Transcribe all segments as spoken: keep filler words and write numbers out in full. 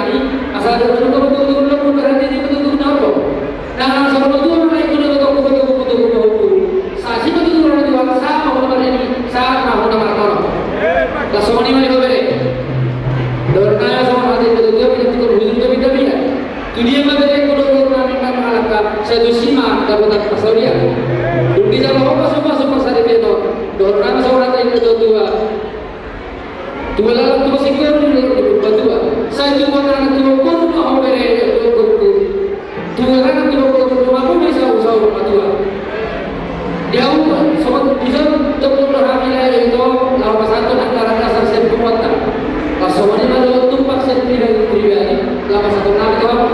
nami, asa adong do tutur-tutur na olo, berarti di tutur-tutur na olo. Nah, saur matua ma na ingkon na tutur-tutur, tutur-tutur na olo. Sa si tutur-tutur na olo, sa ma hona maridi, sa ma hona Ulaon tu singkir di dalam di Purbatua. Sai tu anak tu pun mau bere di Purbatua. Tu anak tu pun mau bere di Purbatua. Dia umur, sobat bisa tepuk rohani lah itu, lalu pas satu antara dasar satu kuat. Pas sobat lima lalu tumpak sendiri dari pribadi, lalu pas satu nama itu apa?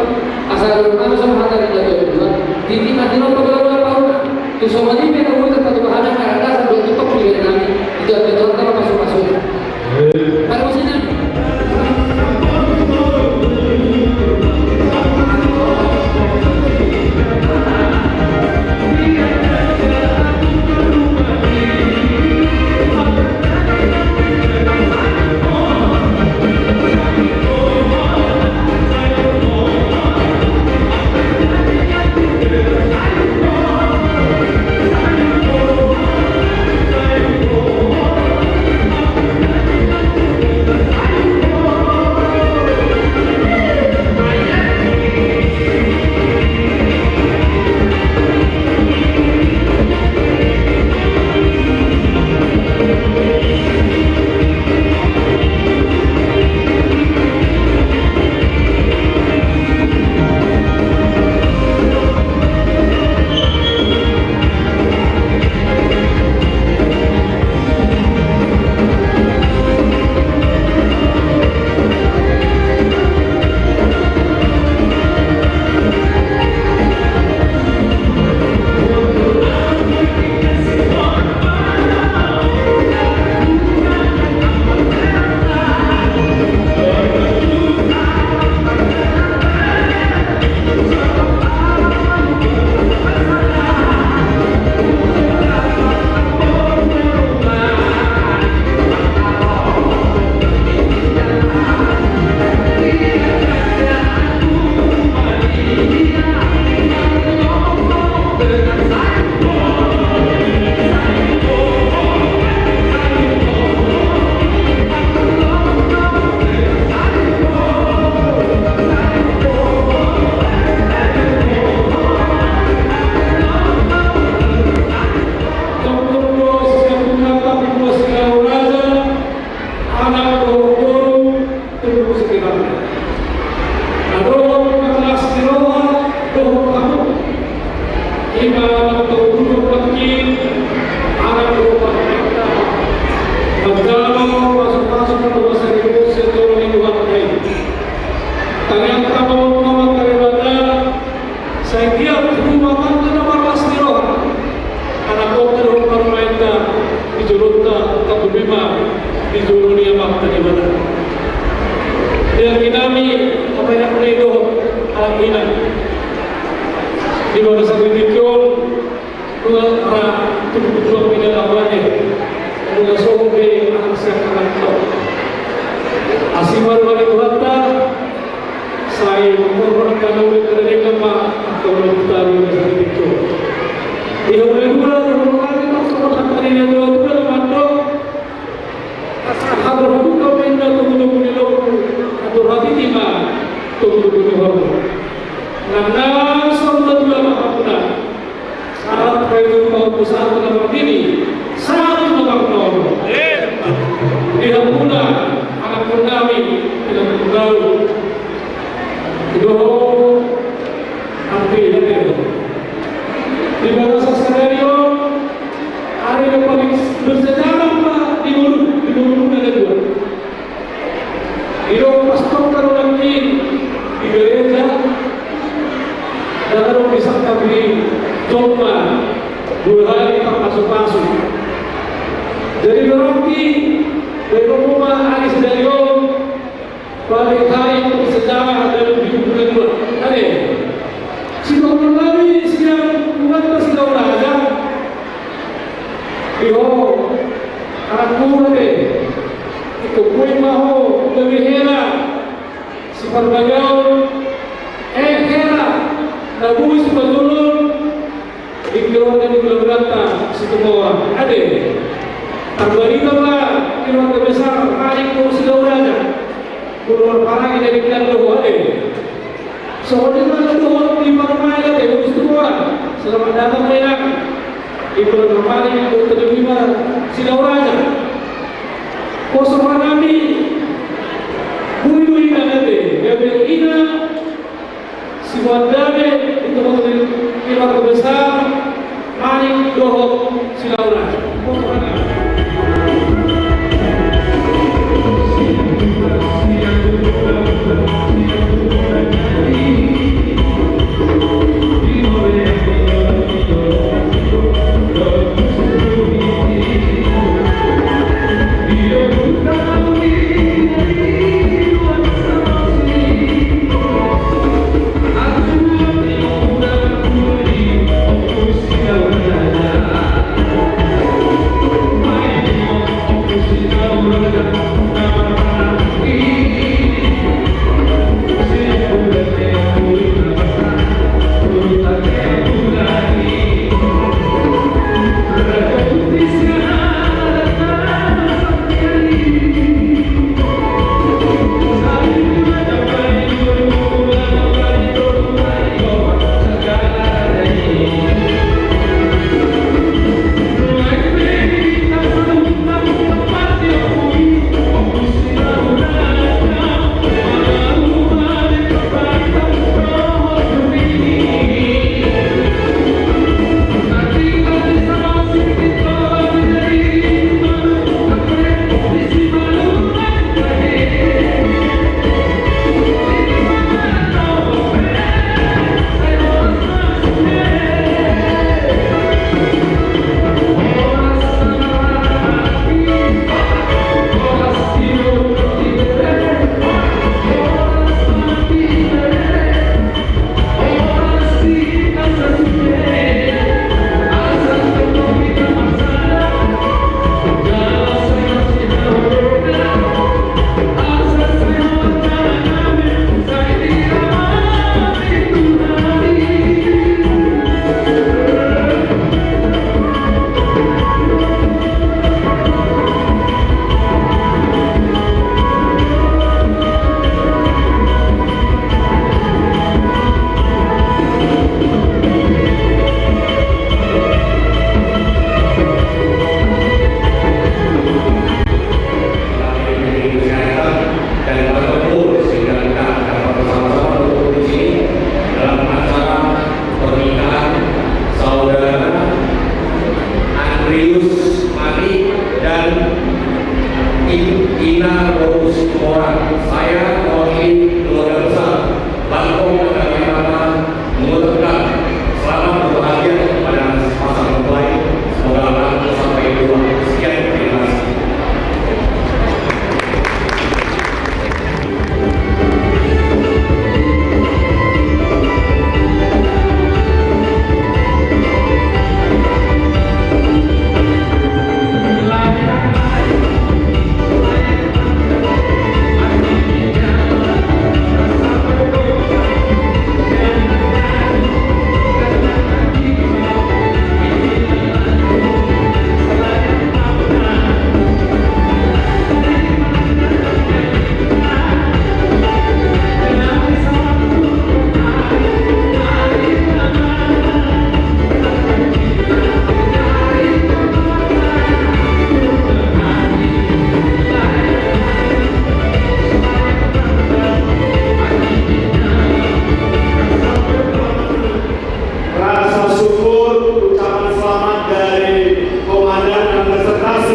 Asal lalu nama sama hati dari dua. Titi mati lo pegawai apa? Tu sobat lima yang umur tempat Tuhan antara dasar dua tumpak pribadi kami. Itu ada tuan kalau masuk-masuk. Anak dohot boru, tunduk segenap. Adong na las ni roha dohot hamu. Ima na tau duduk nangkin anak dohot boru. Manjalo pasu-pasu na dohot saribu sejolo ni Tuhan. Tangiangta ma tu Amanta Debata, sai tiap rumah tangga na marlas ni roha, anakkonta dohot parumaenta di jolonta, tanggung ma di jolo ni Amanta Debata. Di anggi nami, apa yang boleh dohot anak ina. Di bagasan tingki on, nunga ra tubu-tubu pindah awalnya. Nunga sohot be anak siap anak tau. Asi ma roha ni Tuhanta, sai mangkorhon angka na uli kada denggan ma angka ulaonta di bagasan tingki on. Di hula-hula, di hula-hula, di hula-hula, di hula-hula, di hula-hula, Haduhadu ma inna togu-togu ni lombu, haduhadu ma togu-togu ni horbo. Nang na saur matua ma hamuna. Sahat ma i tu pahompu, sahat tu na mardidi, sahat tu na marnono. Di hamuna, anakkon nami, anakkon nami. Dohot, ampe, ampe. Di bagasan sadari on, ari na paling bersejarah ma di ngolu, di ngolu na dua. Didok pastor, kalau nanti di gereja, dan kalau bisa kami jolma dua hari tak masuk-masuk. Jadi berarti, dari rumah ari sadari on, Paling hari sejarah dalam hidup kedua. Ade. Sitohon nami sian Tuhanta Sidauraja. Iho, anakku ade. Ikut kui maho, lebih hela. Siparbagaon, eh, hela. Nabuis pajulun. Di keluarga ni keluarganta Situmorang, ade. Tarbarita ma keluarga besar Malik tu Sidauraja. Keluarga Paragi dari Belanda, ade. Sohot ma dohot di parumaen, ade, tu Situmorang. Selamat datang, Inang. Di keluarga Malik tu Sidauraja. Poso ma nami,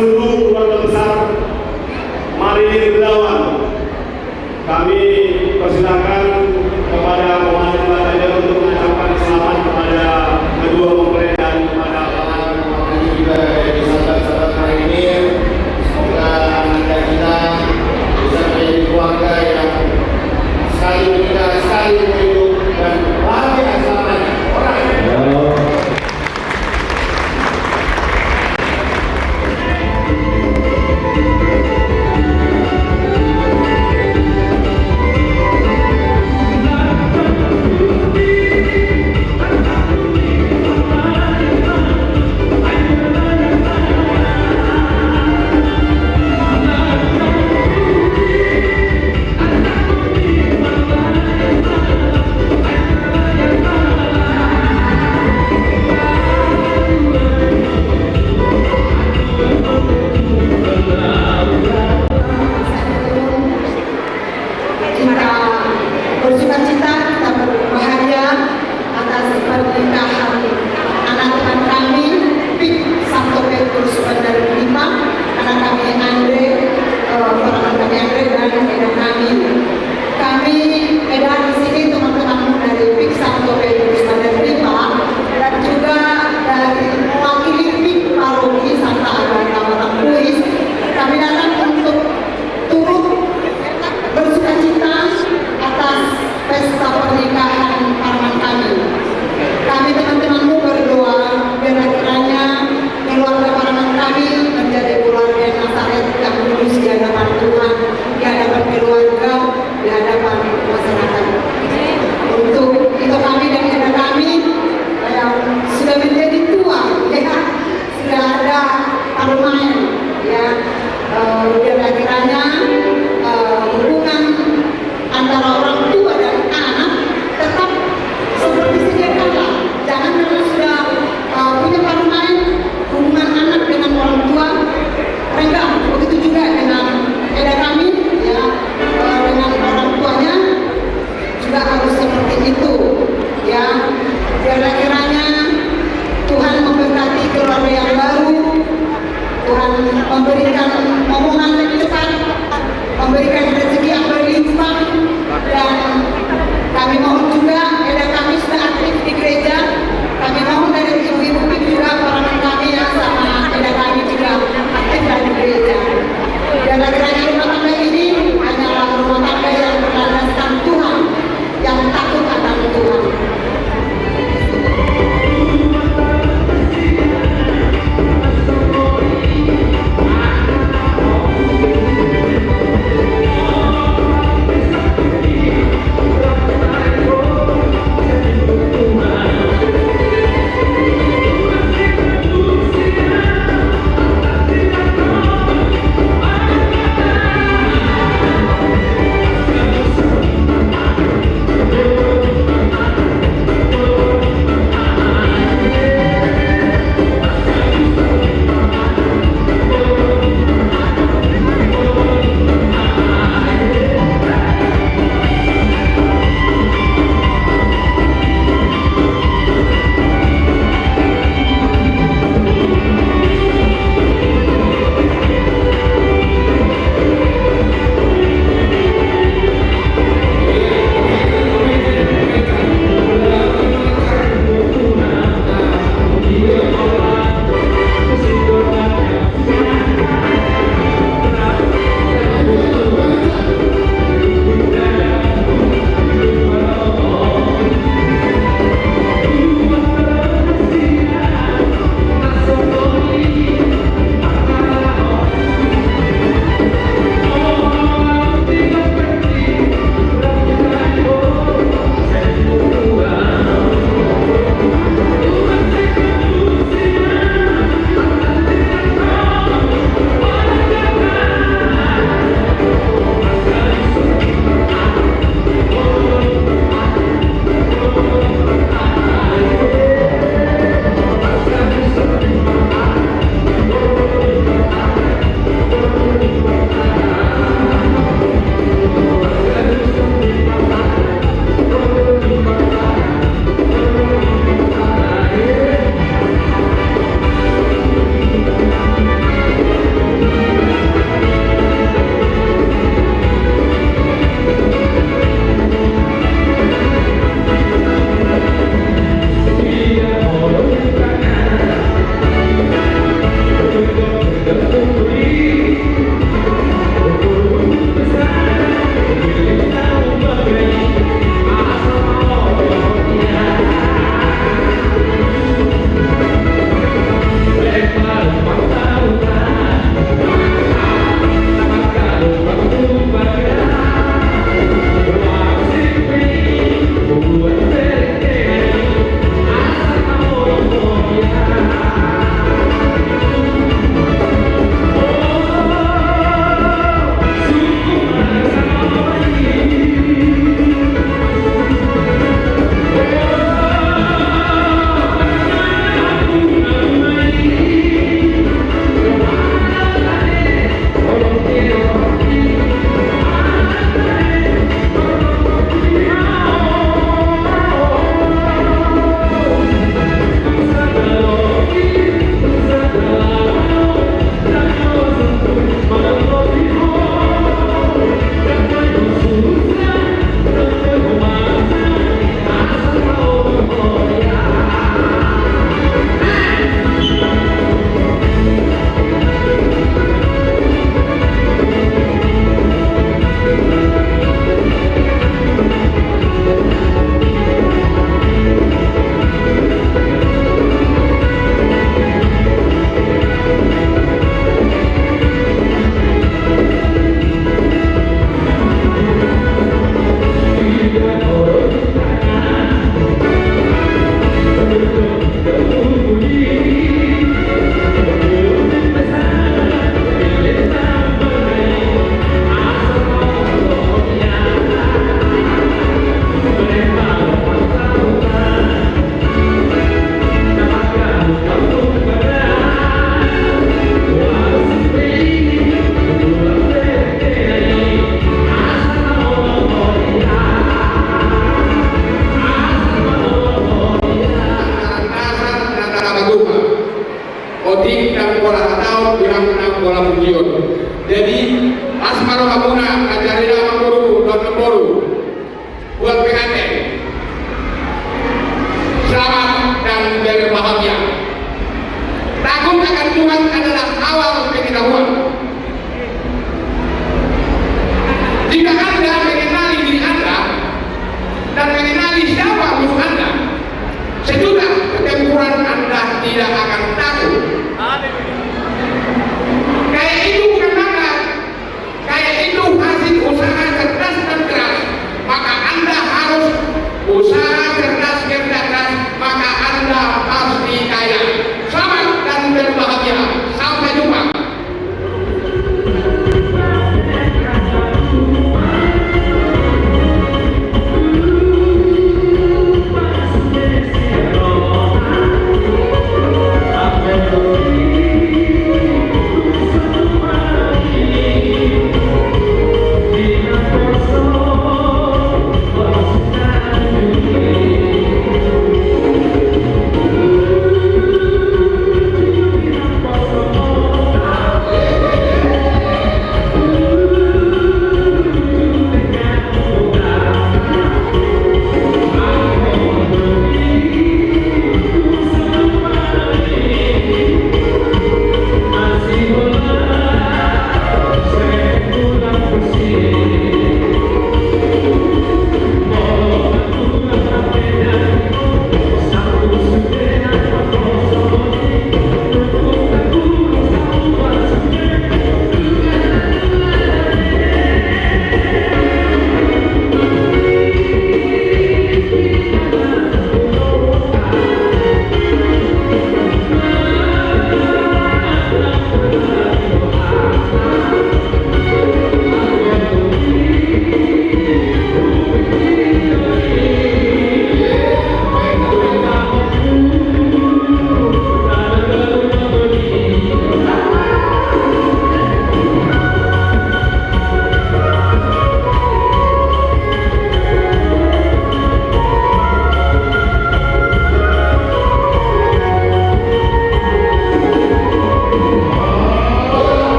Untuk keluarga besar Marinir Belawan, kami persilakan kepada Komandan Batalion untuk mengucapkan selamat kepada kedua mempelai dan kepada pasangan. Waktu itu juga dari sahabat-sahabat Marinir, semoga anak kita bisa menjadi keluarga yang sekali menikah, sekali hidup, dan bahagia selamanya. Alright. Kita bersukacita, kita berbahagia atas pernikahan anak teman kami, Pik Santo Petrus Bandar Lipa, anak kami Andre, eh, ponakan kami Andre dan eda kami. Kami eda di sini teman-temanmu dari Pik Santo Petrus Bandar Lipa dan juga dari wakili Pik Paroki Santa Agata Batang Kuis. Kami datang untuk turut bersukacita atas pesta pernikahan parumaen kami. Kami teman-temanmu berdoa, biarlah kiranya keluarga parumaen kami menjadi keluarga yang Nazaret yang kudus di hadapan Tuhan, di hadapan keluarga, di hadapan masyarakat. Untuk itu kami dan eda kami yang sudah menjadi tua, ya, sudah ada parumaen, ya, eh, biarlah kiranya, eh, hubungan antara orang tua dan anak tetap seperti sedia kala. Jangan karena sudah, eh, punya parumaen, hubungan anak dengan orang tua renggang. Begitu juga dengan eda kami, ya, eh, dengan orang tuanya juga harus seperti itu, ya. Biarlah kiranya Tuhan memberkati keluarga yang baru, Tuhan memberikan omongan yang cepat, memberikan rezeki yang berlimpah, dan kami mohon juga, eda kami sudah aktif di gereja, kami mohon dari ibu-ibu juga, parumaen kami ya, sama eda kami juga aktif di gereja. Dan lagi-lagi rumah tangga ini hanyalah rumah tangga yang berlandaskan Tuhan, yang takut akan Tuhan. Jadi, las ma rohamuna, raja-raja, amangboru dohot namboru, buat pengantin. Selamat dan berbahagia. Takut akan Tuhan adalah awal pengetahuan. Jika Anda mengenali diri Anda dan mengenali siapa musuh Anda, sejuta pertempuran Anda tidak akan takut. Kaya itu bukan bakat, kaya itu hasil usaha cerdas dan keras. Maka Anda harus usaha cerdas kerja keras, maka Anda pasti kaya. Selamat dan berbahagia. Sampai jumpa.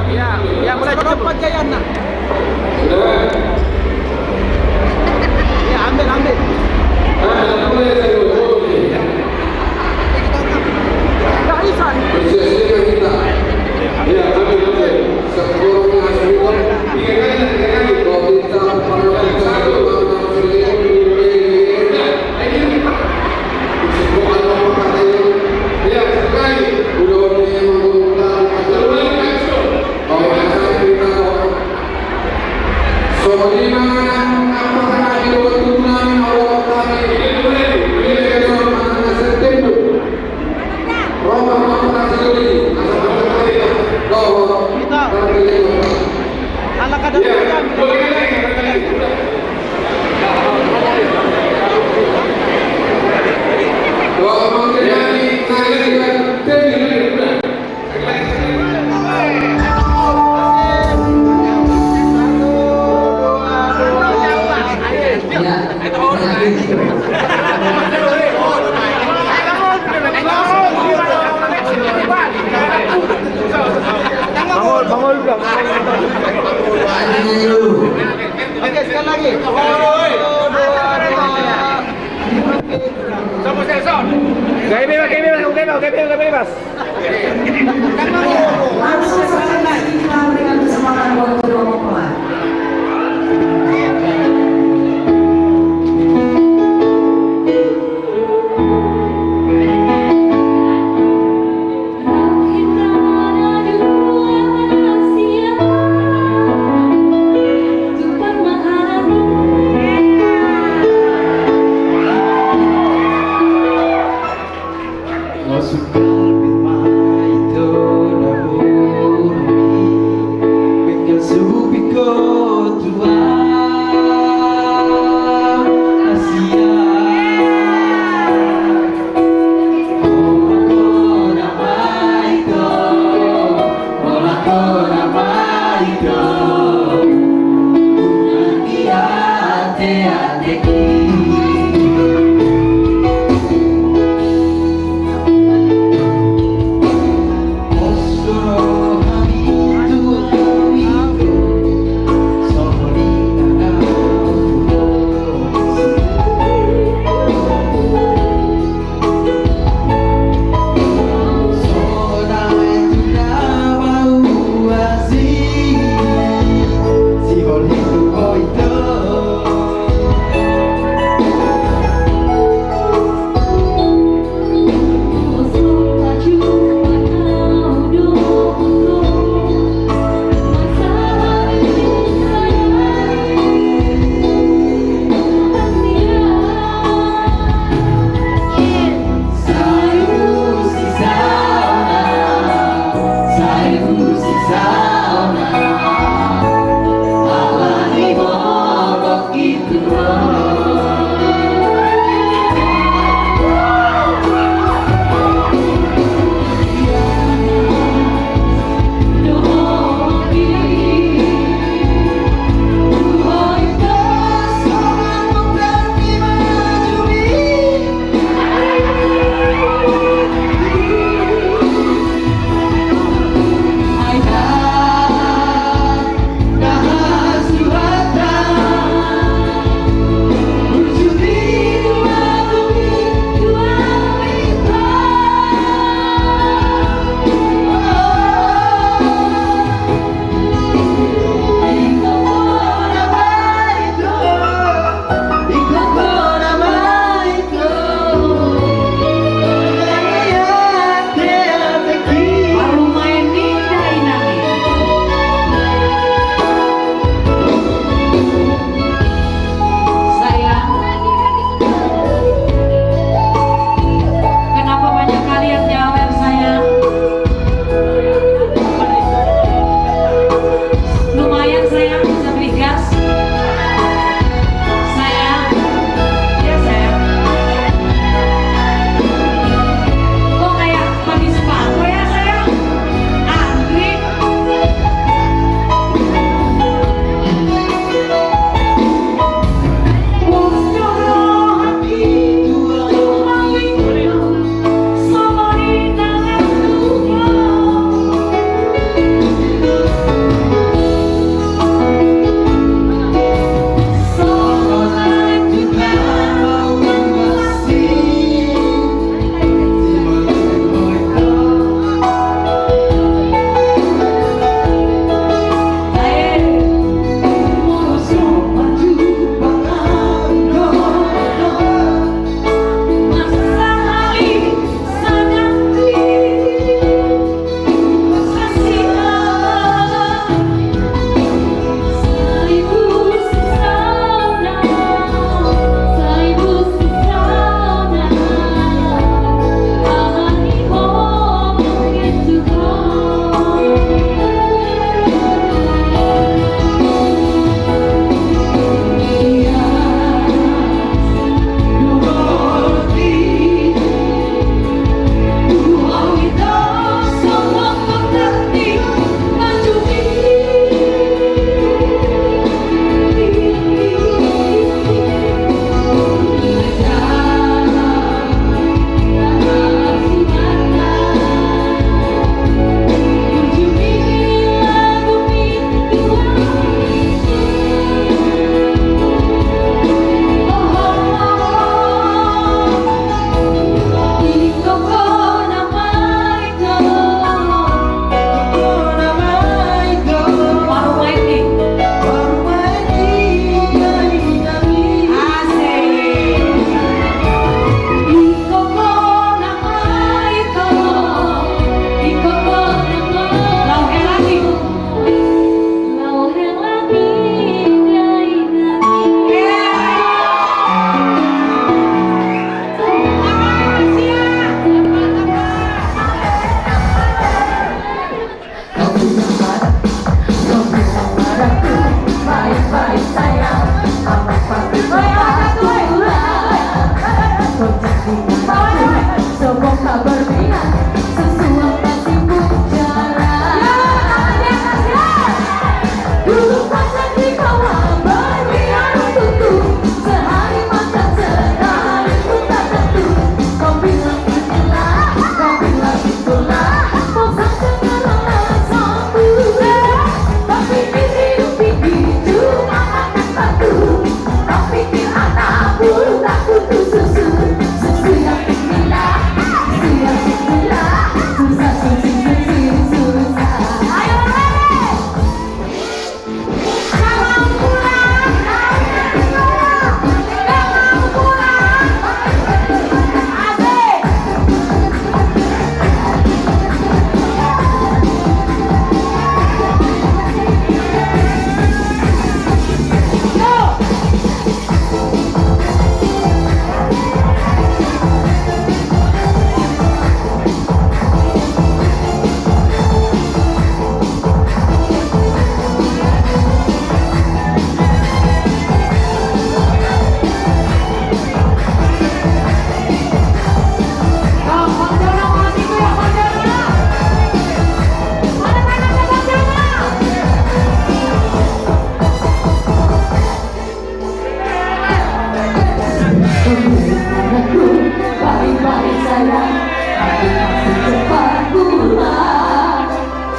Ya, ya, mulai dulu. Iya, ambil, ambil. Nggak bisa, ini. Oke, sekali lagi. Gaya bebas, gaya bebas, gaya bebas, gaya bebas. Langsung saja kita berikan kesempatan buat kedua mempelai.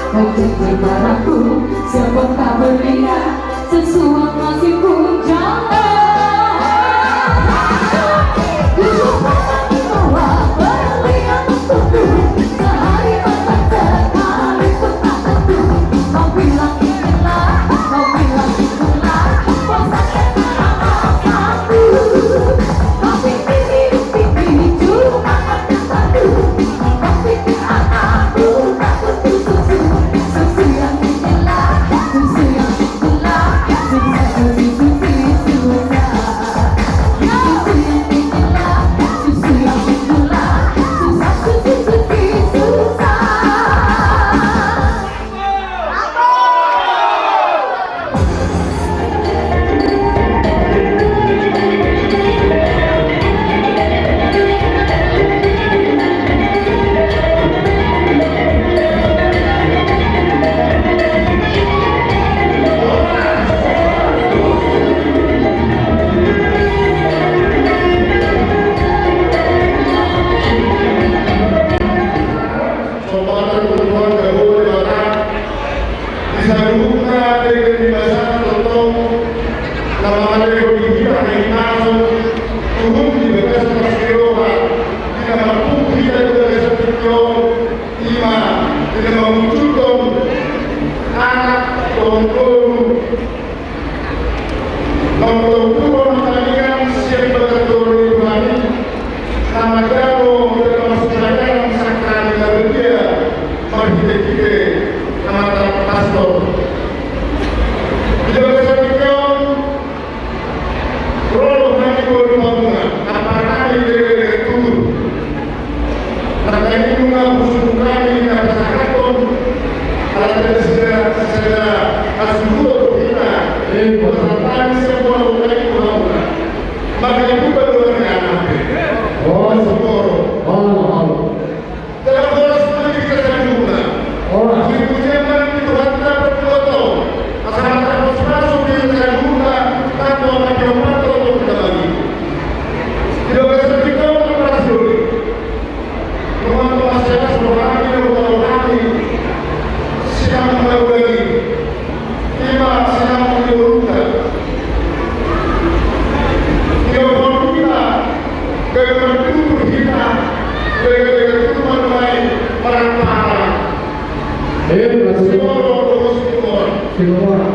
Kau janji padaku, siapakah belia sesuap nasi pun jangan. Sehari makan sekali pun tak tentu. Kau bilang inilah, kau bilang itulah, bosan dengan apa-apa. Kau pikir hidup ini cuma makan satu. Kau pikir anakku takut susu. Susu yang inilah, susu yang itulah, susah susu, susu susah. Sopanan tu Tuhan Jahowa Debata, di saluhutna denggan ni basana tongtong, na mangalehon di hita hahipason, tuhun di bagasan parsiroha, di na marpungu hita di bagasan tingki on, ima, di na mamunculhon anak dohot boru, mangkutuhon hataningan sian bagasan toru ni Tuhan i, na manjalo dalam sinajaran sangkali na badia marhitehite amanta pastor. Di bagasan tingki on, ro do hami boru pamuna, ampa hami denggan tubu. Nangkaning nunga husungkun hami na pasahathon, ala nasida, nasida hasuhuton do hita, eh, pasahat hami sian boru nangkaning tu hamuna. Maka itu berdoa ni anak. Oh, sumoro. Oh, oh. Dalam boras hami di hita saluhutna. Oh. Puji-pujian ma di Tuhanta partuatua. Asa marpasupasu di hita saluhutna, tantu akan diompat untuk kita bagi. Di bagasan tingki on, parsiroha. Rohanta masih ada seorang lagi, rohanta rohani. Sinamot na uli. Ima sinamot ni boruta. Ia boruta. Gabe martutur hita. Gabe, gabe tutur ma nuaeng marangparang. Eh, betul. Simoro, dohot Simoro. Simoro.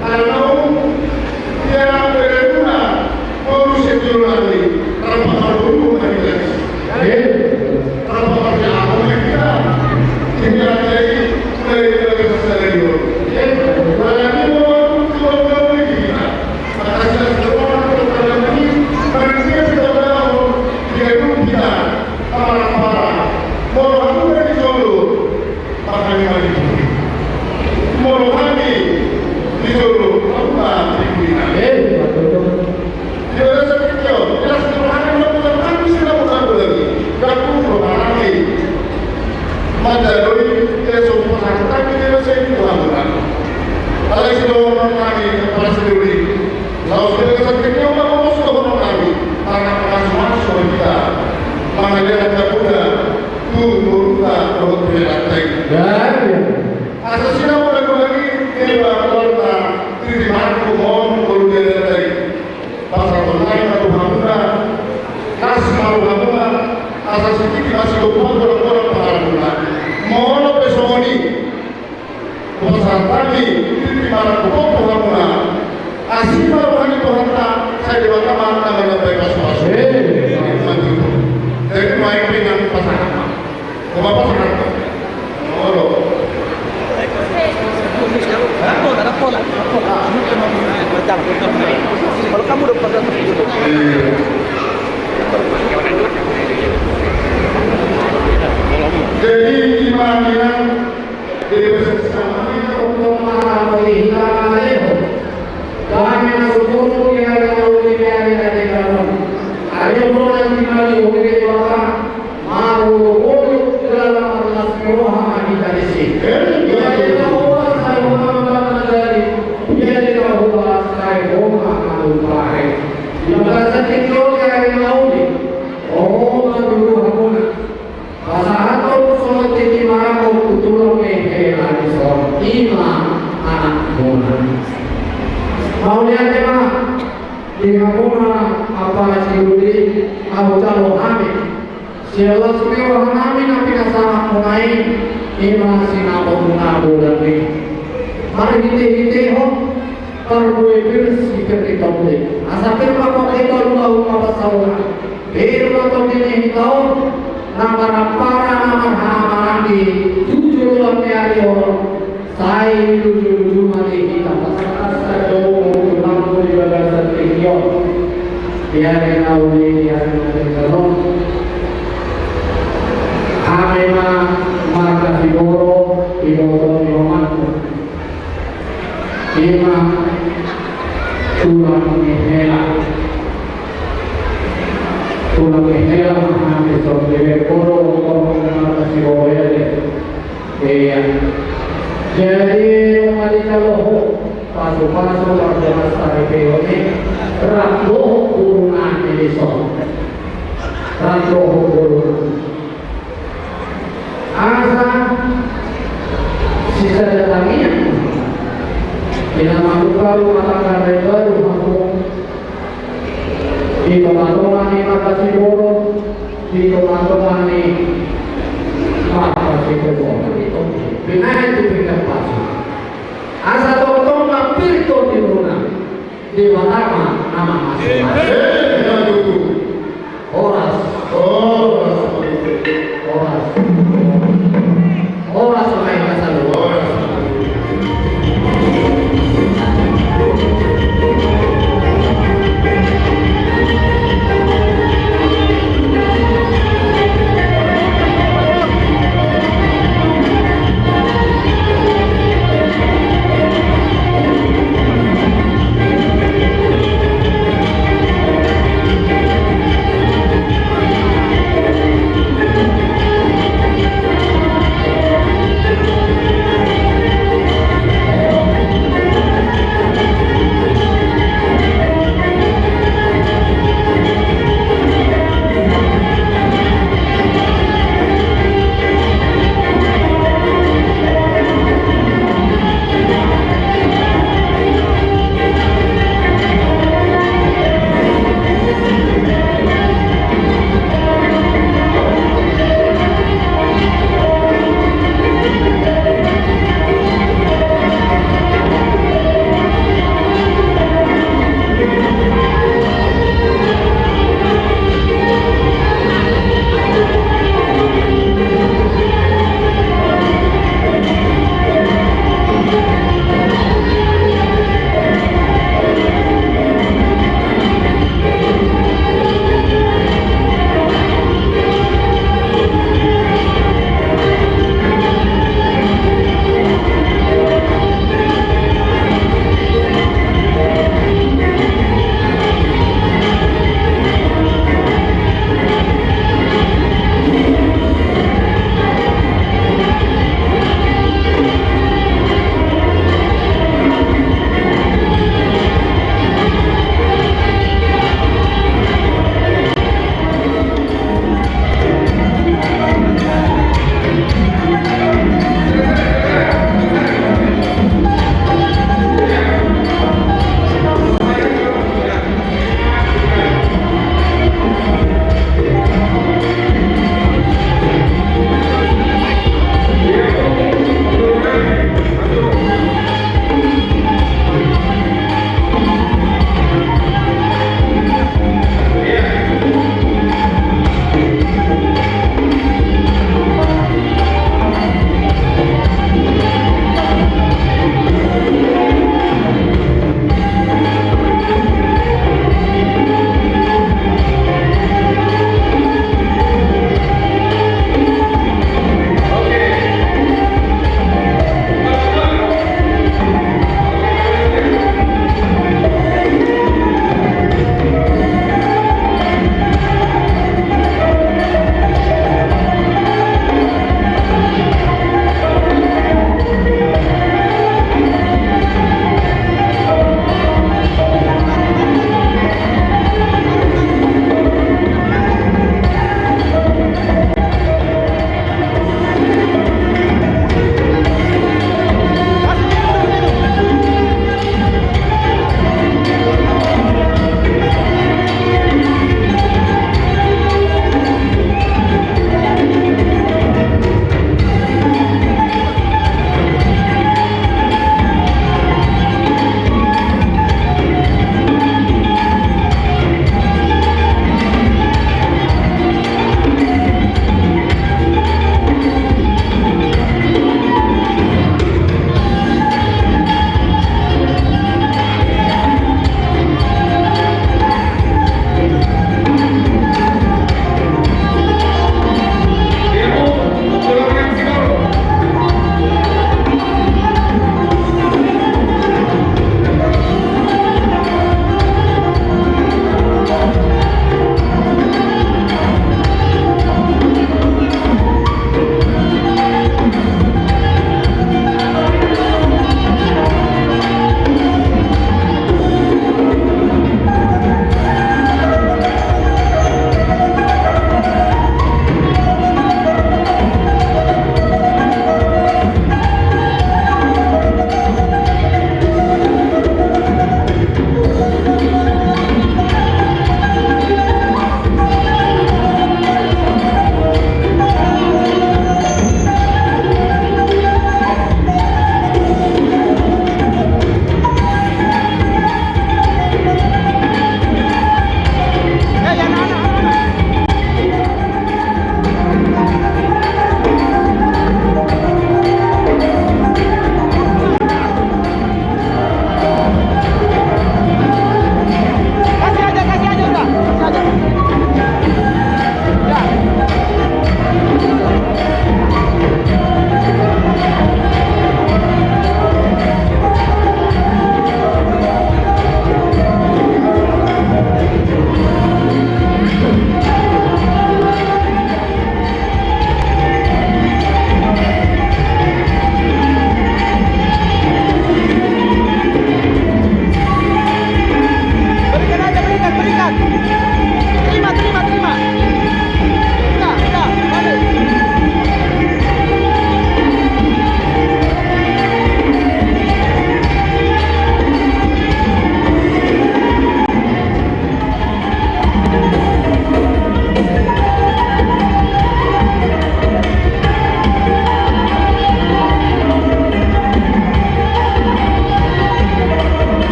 Ala naung ia beremuna boru sejolani, rap marboru ma hita. Rap marjabu ma hita. Ia jadi mulai dari sadari on. Ala ni boru tu boru hita. Maka sejolani tu boru hita. Maka sejolani tu boru hita. Amang, amang. Boru hita di solo. Maka ni mani. Molo hami di solo, apa di pina? Eh, betul. Di bagasan tingki on, jelas rohana, molo hami sinamot na uli. Gabe rohana. Manjalo i, ia so pasahat hami di bagasan tingki on. Alai sidohonon hami, parsiroha. Laos di bagasan tingki on, molo so dohonon hami. Anak pasupasu hita. Mangalean na muda. Tu boruta dohot tu inanta i. Ya, ya. Asa sinamot na uli, deba keluarga, di marhite on, boru di inanta i. Pasahaton nai ma tu hamuna, las ma rohamuna, asa sititi ma sigompa, boru-boru paharamuna. Molo pe songon i. Pasahat hami, titi marangkup tu hamuna. Asi ma roha ni Tuhanta, sai Debata ma na manambai pasupasu. Eh. Jadi, nuaeng pe nang pasahat. Coba pasahat. Olo. Kalau kamu udah pada. Iya. Jadi, ima nang Debe sesama. Untuk mengetahui hikayat itu, kami masuk guru di hari tahu di hari dari kamu. Ada orang di mana orang dewasa, mau guru dalam atas roha di tadi sih. Jadi, bahwa saya mengambil dari, jadi, bahwa saya mau baik. Di bagasan tingki on, hari tahu di. Oh, guru hamuna. Pasahaton songon titi marangkup tu tulang ni hela ni so. Ima anakmuna. Mauliate ma di hamuna ampara si Doli, ahu jalo hami. Siala sude rohanami na pinasahatmuna i, ima sinamotmuna godang i. Marhitehitehon parbue pir si pir ni tondi. Asa pir ma tondi tolu ahu ma pansalongan. Pir ma tondi ni hita on, na marampara na marhahamaranggi, jujur roha ni ari on, sai jujur-jujur ma di hita. Pasahat sajo tu Tuhan di bagasan tingki on. Di ari na uli, di ari na denggan on. Hami ma marga Siboro, iboto ni omakku. Ima tulang ni hela. Tulang ni hela ma hami songon i, boi do, songon i, marga Siboro, ia de. Ia. Jadi, nunga dijalo ho pasupasu, pasupasu saripeon i, rap dohot guruna i dison. Rap dohot guruna. Asa sisada tangiang. Di na mambuka rumah tangga na baru hamu. Di tongatonga ni marga Siboro, di tongatonga ni marga Siboro. Binahen tu pinggan pasu. Asa tongtong ma pir tondimuna. Debata ma na mangasuhi. Horas. Horas. Horas. Horas ma hita saluhut.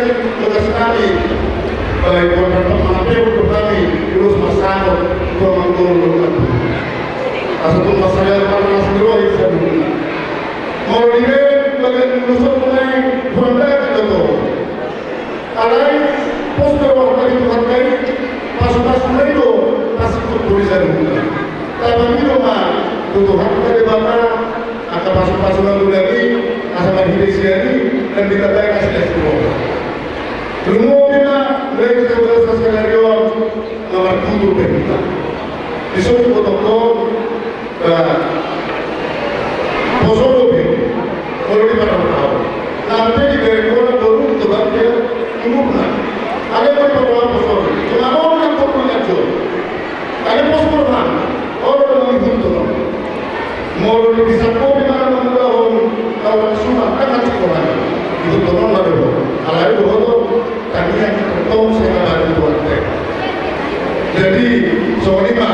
Tugas nami, baik kontrak pemakai untuk kami, terus pasangon, untuk mangkoro, asa tung pasangon, karena sendiri, saduna. Molo di bagian urusan mengenai Honda, kata tuh. Alai, pos ke waktu itu hargai, pasu-pasu itu, pasti tuh tulisan Honda. Tapi itu mah, butuh hak dari Bapak, angka pasu-pasu na godang i, asa marhite sian i, dan ditambai kasih kasih Tuhan. Lumobi ma, mulai kita berasa skenario, nomor tujuh berita. Disuruh protokol, ba, poso dope, molo di parau-parau. Nanti di berengkona baru, coba dia, umumna. Ada yang berparau poso, cuma orang yang kau punya, Alai pos porman, olo do mangihut tonon. Molo di bisa kopi mana mangulahon, kalau suka tangan sikohan. Ihut tonon na do. Alai do hoto, tangiang tong seka baru tuan te. Jadi, songon i ma.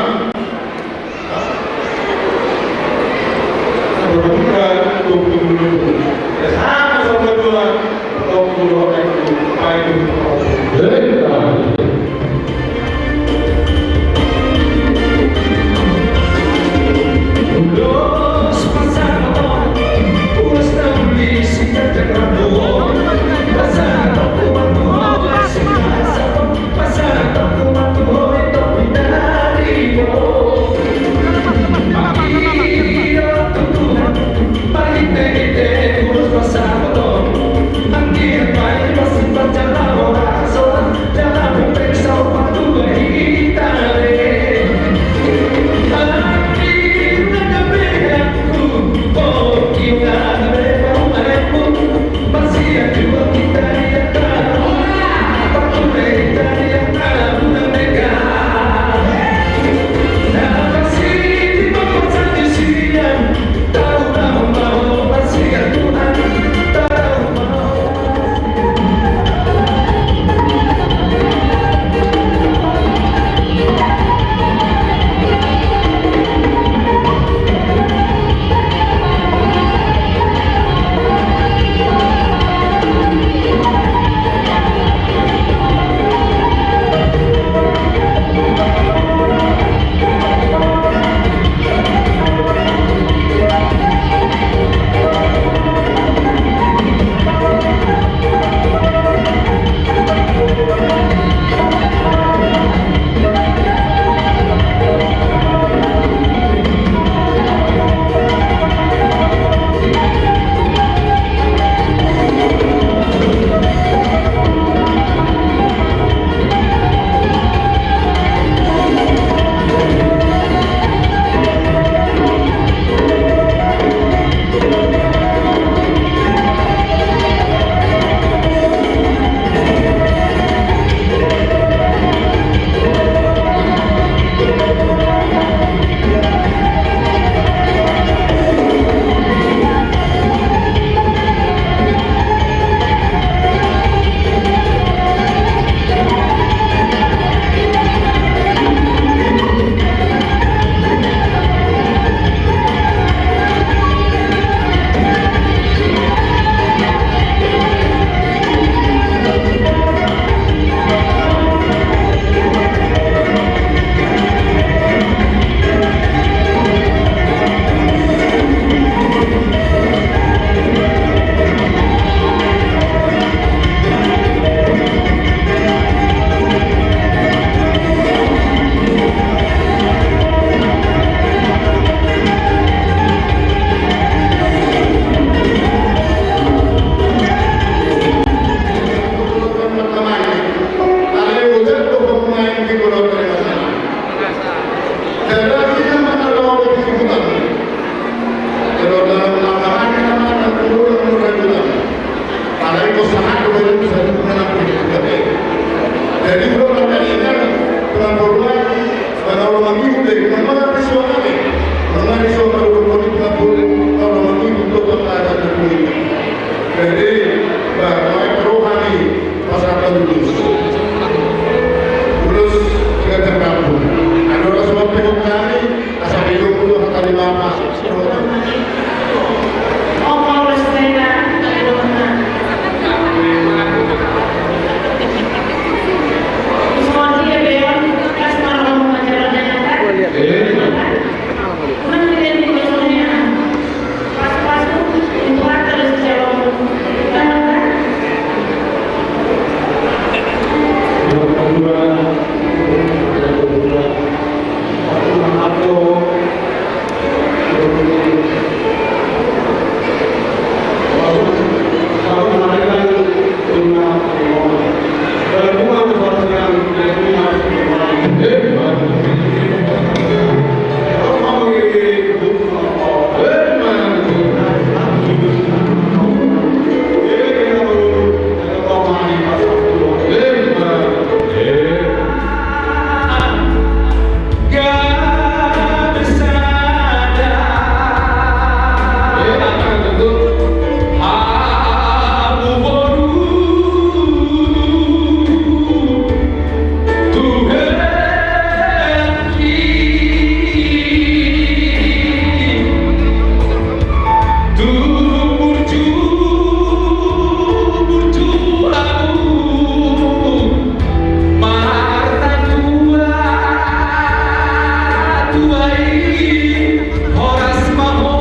Horas ma ho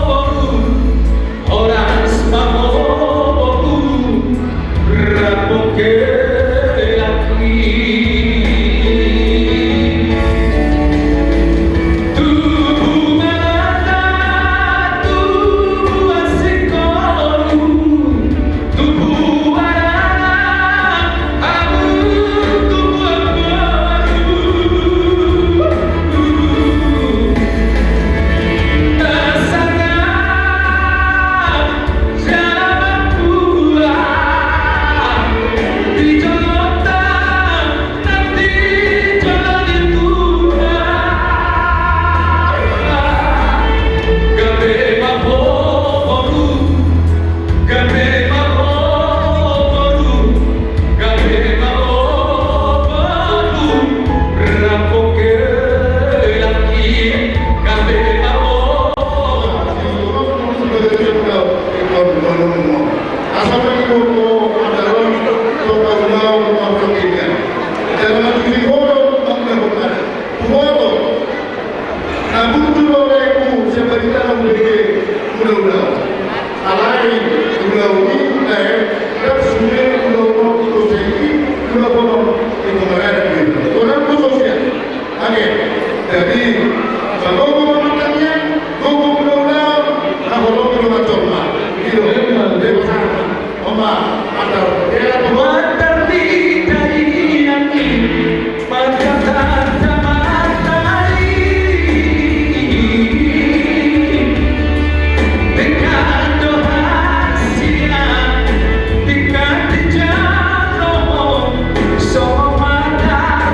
boru, horas ma ho boru, rap oke laki. Tubu marata, tubu asi kolu. Asa mangihut ho adalan, so paulao mangkilingkan. Jala manjujui ho do mangulahon adat. Huboto na burju do laengku sian barita na hubege ulaon. Alai ulaon i lae, ndang sude ulaon on ito saigi, ulaon on ito maradat. Tonang do so sian. Oke. Jadi, sagogo ma martangiang, gogo ma ulaon, na holong do manjolma. I do. Ima. Ima. Oma, antar. Antar di dainang i, antar tata matai. Dekat do hasian, dekat di jalo, so matar.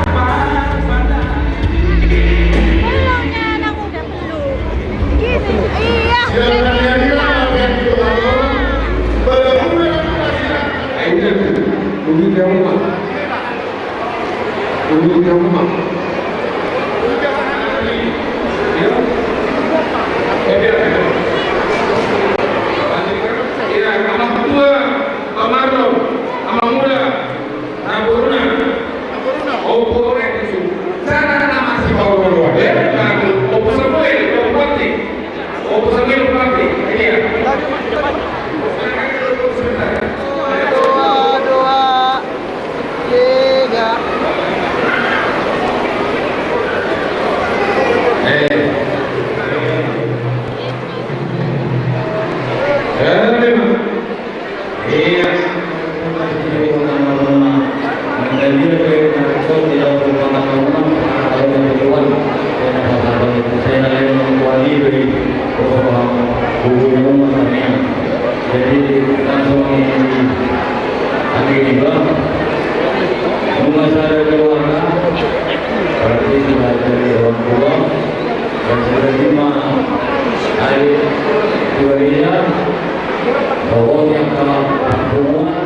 Belum, ya, anak udah belum. Gini, iya. Iya, amang tua, amang mula. Namboruna. Namboruna. Ompu Oret tusi. Sana na masih bau bau. Ya, Ompu Samuel, Ompu Panti. Ompu Samuel, Ompu Panti. Ini ya. Dua, dua, tiga. Eh. Eh, terima. Iya. Jadi langsung ini, ini juga. Nunga sada keluarga, berarti sudah dari orang tua, dan sudah lima hari dua dia, bahwa yang telah berhubungan.